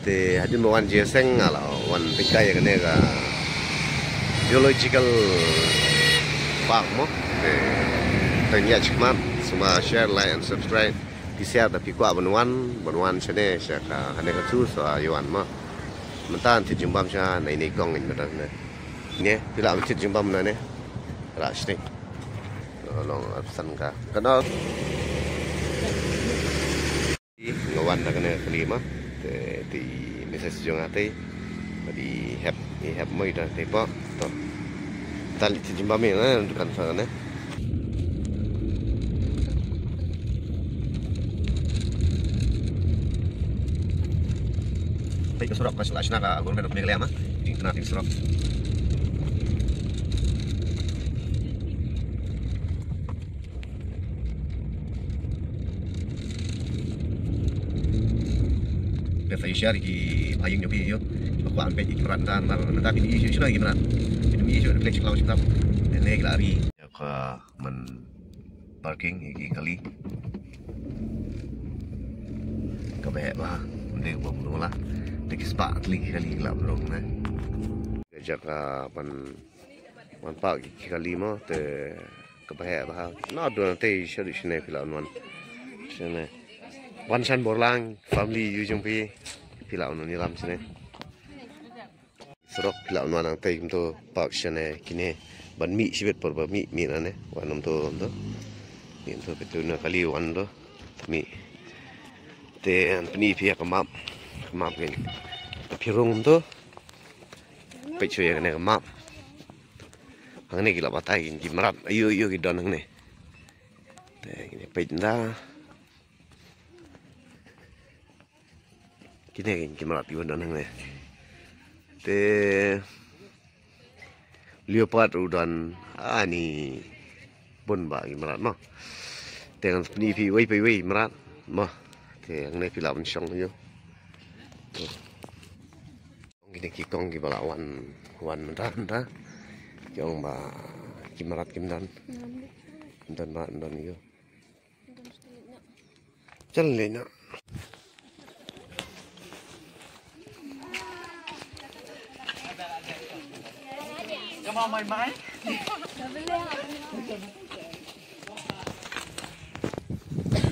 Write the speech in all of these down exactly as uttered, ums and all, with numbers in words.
Te hadien ba wan jingïaseng nga la wan peit kai ïa kane ka Zoological Park mo. Te tang ïa chi khmat sngewbha share, like and subscribe. Phi share da phi kwah ban wan, ban wan shane sha ka, kane ka zoo sa ïa wan mo. Mynta thied jingbam sha na ine i kong in mynta ne. Ne phi lah ban thied jingbam na ne. Lah shane. Long arphew san ka. Kano. Nga wan da kane ka kali ma. Te te message jong nga te. Ba dei hep, i hep mo i da te po. To. Tali te jumpa mi na dukan sa ne. Peit ka surok ka sla shna ka Government of Meghalaya ma. Ding tena ding surok. Peit sa ïa share ki bhaïing jong phi ïa. Ba kwah ban peit ïa ki mrad mynta, mynta, mynta phin ïohi shuh shuh ïa ki mrad. Phin ïohi shuh, phi check lang shuh mynta. Phin leh ki la ri. Ïa ka man parking ïa ki kali. Kaba heh bha. Ym dei ba mrung la. Dei ki spah tylli ki kali ki la mrung ne. Ka jaka ban Wan park ki kali mo te kaba heh bha. Naduh nangtei sha dei shane phi lah wan. Shane. Wan shan Borlang family ïa jong phi. Phi lah wan ïalam shane. Surok phi lah wan nangtei kumto park shane kine. Ban mih shibit por ba mih mih nane. Wan kumto kumto. Mih kumto peit tu na kali wan to. Mih. Te pyni phi ïa ka map. Ka map kane. Phi rung kumto. Peit shuh ïa kane ka map. Hangne ki la batai ki mrad. Ayo ayo ki don hangne. Te kine peit nda. Kine ki mrad ki don hangne. Te leopard u don ani bun ba ki mrad mo. Te ngan pyni phi wei pa wei mrad mo. Te hangne phi lah ban shong ïa. Kine ki kong kiba la wan, wan mynta mynta. Ki ong ba ki mrad kim don. Don ba don ïa. Chal le na.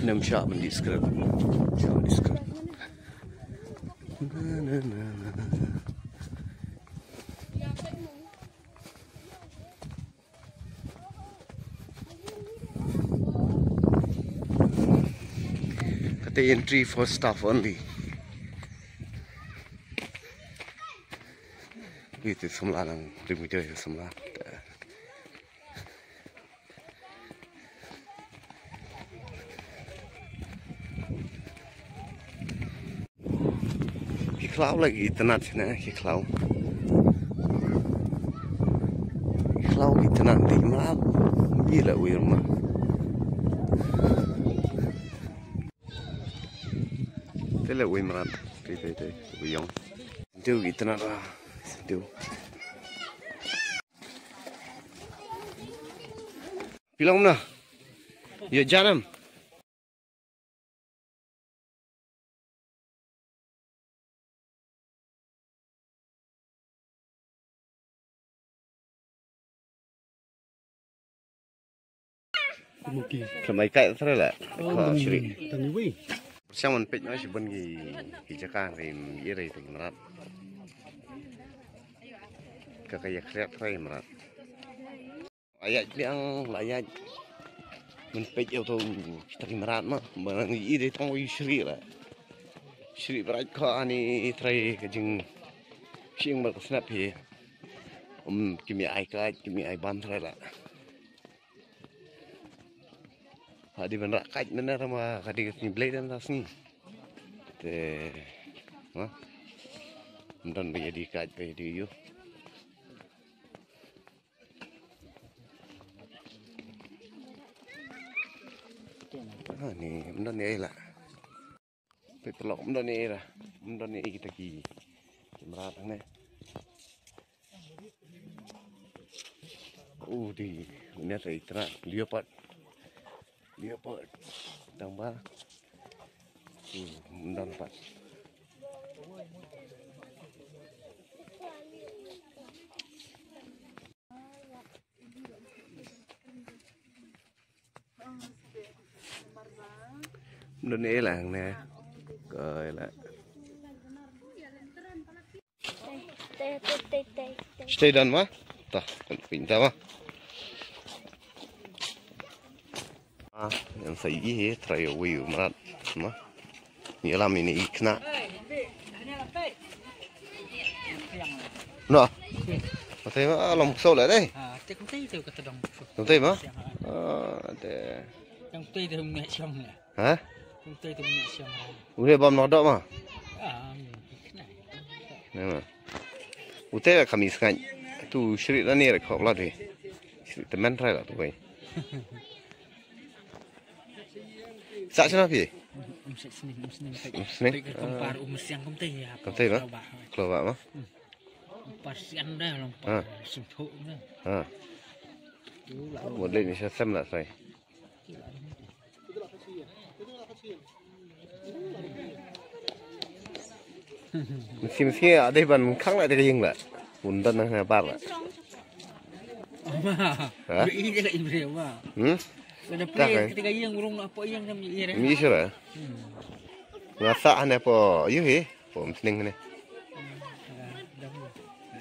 Nym shah ban describe. Shah ban describe. Na, na, na, na, na. Kata entry for staff only. Ito samla lang, rim ito samla. Ki khlaw la ki itynnad shane, ki khlaw. Ki khlaw ki itynnad, te ki mrad. Ki la uwei mrad. Te la uwei mrad. Te, te, te, uwei ïong. Te ki itynnad la. Te. Phi long na. Ïa janam. Tlamai kai tra la. Ka shri. Tang wi. Shang man peit ma shi bun ki, ki jaka ri ri ki mrad. Ka ka ïa khriat tra mrad. La ïaid liang, la ïaid. Mynta peit ïa uto u trai mrad ma, ba nang ïohi dei tang u shrieh la. Shrieh bha bha ani trai ka jingshim bad ka snap hi. Um, kim ïa ai kait, kim ïa ai bam trai la. Ha dei ban rah kait mynta ma ka dei ka sngi Blei mynta sngi. Te ma. Mynta ba ïa dei kait ba ïa dei ïoh. Ah, ni, ym don ei la. Peit paralok, ym don ei la. Ym don ei kita ki. Ki mrad hangne. Uh, di, une sa i trai leopard. Leopard. Tang ba. Hmm, ym don pat. Dun e lang ne. Koi la. Te, te, te, te, te. Stay down ma. Ta, kan pinta ma. Ah, yang sa i he try wi mrat ma. Ni lam ini ikna. No. Matai ma lom so la dei. Ah, te kumtai te ka tadong. Kumtai ma. Ah, te. Yang kumtai te mia siang la. Ha? Kumtai te mia siang la. Ule bam nok dok ma. Ah, ni. Ni ma. Ute ka mi sngai. Tu sri la ni rek khop la dei. Sri temen rai la tu bai. Sa sini pi. Um sa sini, um sini. Um sini. Pai ka kompar um siang kumtai ya. Kumtai ba? Kloba. Kloba ma. Par sian dah long. Ha. Sempuk dah. Ha. Model ni sa sem la sai. Mesti mesti ada ban khang la dei ing la. Undan na bar la. Ha? Ini dia kat Ibrahim. Hmm? Ada play ketika yang urung apa yang kami ira. Mi sura. Ngasa ane po yu he, po msning ne.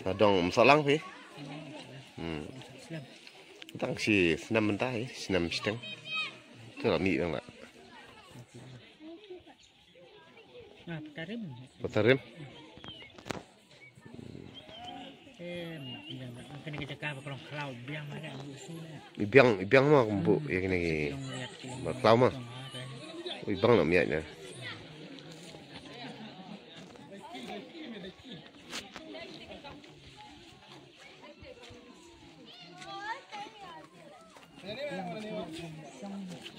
Adong msalang he. Hmm. Tang si snam mynta he, snam steng. Tu la mi dang la. Ah, petarim. Petarim. Eh, yang kena kerja kah kalau kalau biang mana busu ni. Ibiang, ibiang ma kumbu ya kena ki. Ba klau ma. Ibiang na miat nya.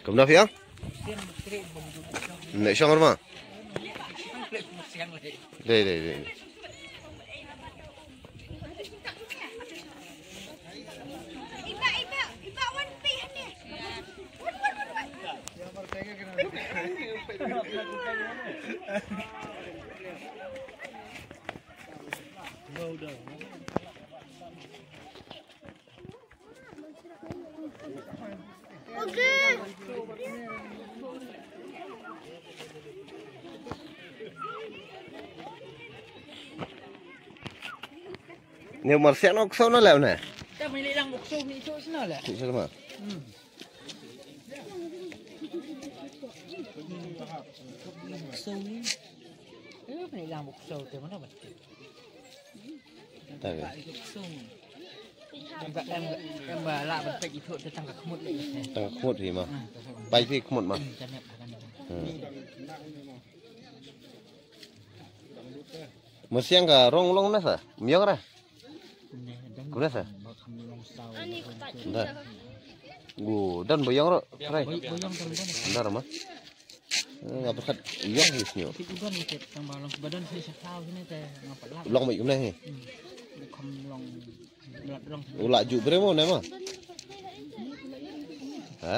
Kumno phi ong? Nek shong rma. Dei dei dei. Ni mar siang nok so na leh ne. Ta mai lang bok so ni so sna leh. Sik sna ma. Hmm. Bok so ni. Eh, mai lang bok so te mana mati. Tang ka khmut hi ma. Pai phi khmut ma. Masiang ka rong long na sa, miang ra. Kuna sa. Da. Gu dan bayang ro, rai. Ndar ma. Nga berkat ïong hi snyo. Long mai kumne hi. Ula ju brem mo ne ma. Ha?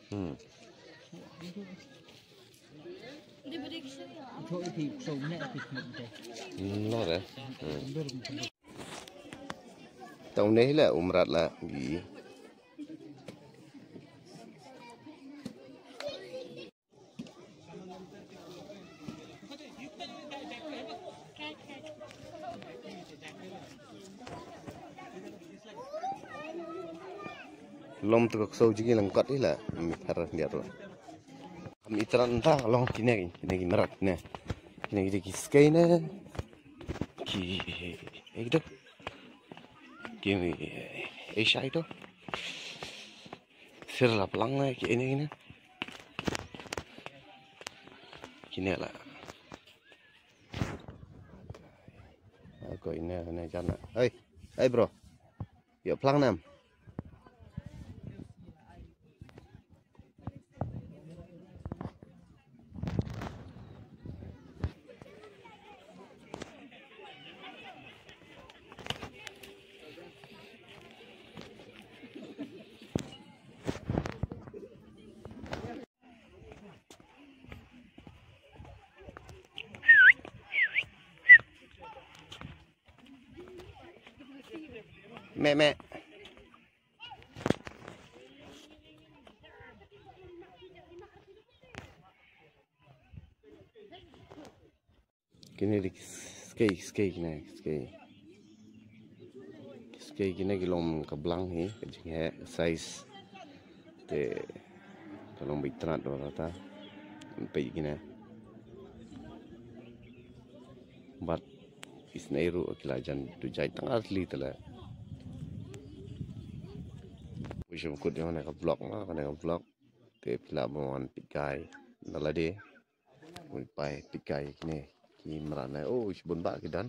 Hmm. No re. Hmm. Tong ne la umrat la gi. Lom tu ka kso jigi langkot ila mi thar dia tu. Am itran ta long kine kine ki merat ne. Kine kine ki skai ne. Ki ekdo. Ki mi ei shai to. Sir la plang na ki ini ini. Kine la. Ko ine ine jana. Hey, hey bro. Yo plang nam. Meh meh. Kine dei ki skei, skei kine, skei. Skei kine ki long ka blang hi, ka jingheh, ka size. Te ka long bit tnat wa ta. Peit kine. Bad isnei ruh ki la jan tu jai tang ar li tele. Wi shem kut yang ne ka vlog ma, ka ne ka vlog. Te phi lah ban wan peit kai na lade. Wi pai peit kai kine ki mrad na. Oh, shibun ba ki don.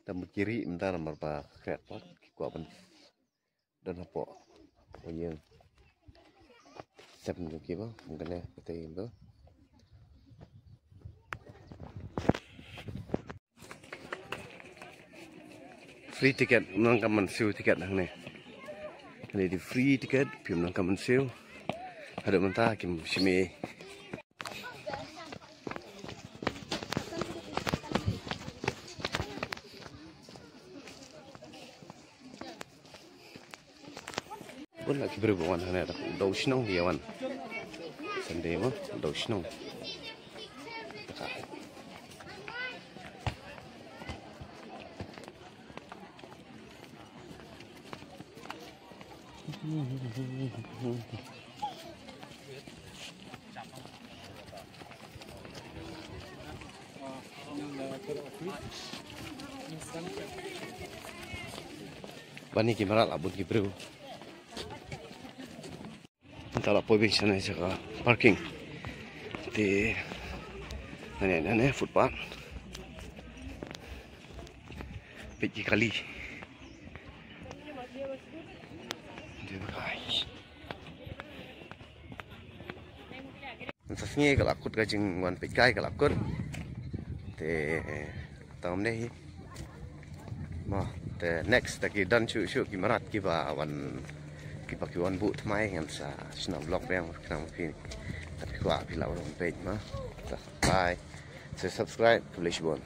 Tam ki ri mynta namar ba khreh pat ki kwah ban don hapoh. Oh, ïeng. Sem jong ki ba, mynta ne kata ïeng tu. Free ticket, nang ka man siew ticket hangne. Kane dei free ticket, phim nang ka man siew. Haduh mynta kim shim ei. Bun la ki briew ba wan hangne, da u dei u shnong ki ïa wan. Sunday mo, u dei u shnong. Bani ki mrad la bun ki briew. Mynta la poi beit shane sha ka parking. Te nane nane footpath. Peit ki kali. Te guys. Mynta sngi ka la kut ka jingwan peit kai ka la kut. Te tang ne hi. Mo, te next ta ki don shuh shuh ki mrad kiba wan, kiba ki wan buh thymmai ngan sa shna vlog biang khnang phi. Ta phi kwah phi lah ban peit mo. Ta bye. Sa subscribe, khublei shibun.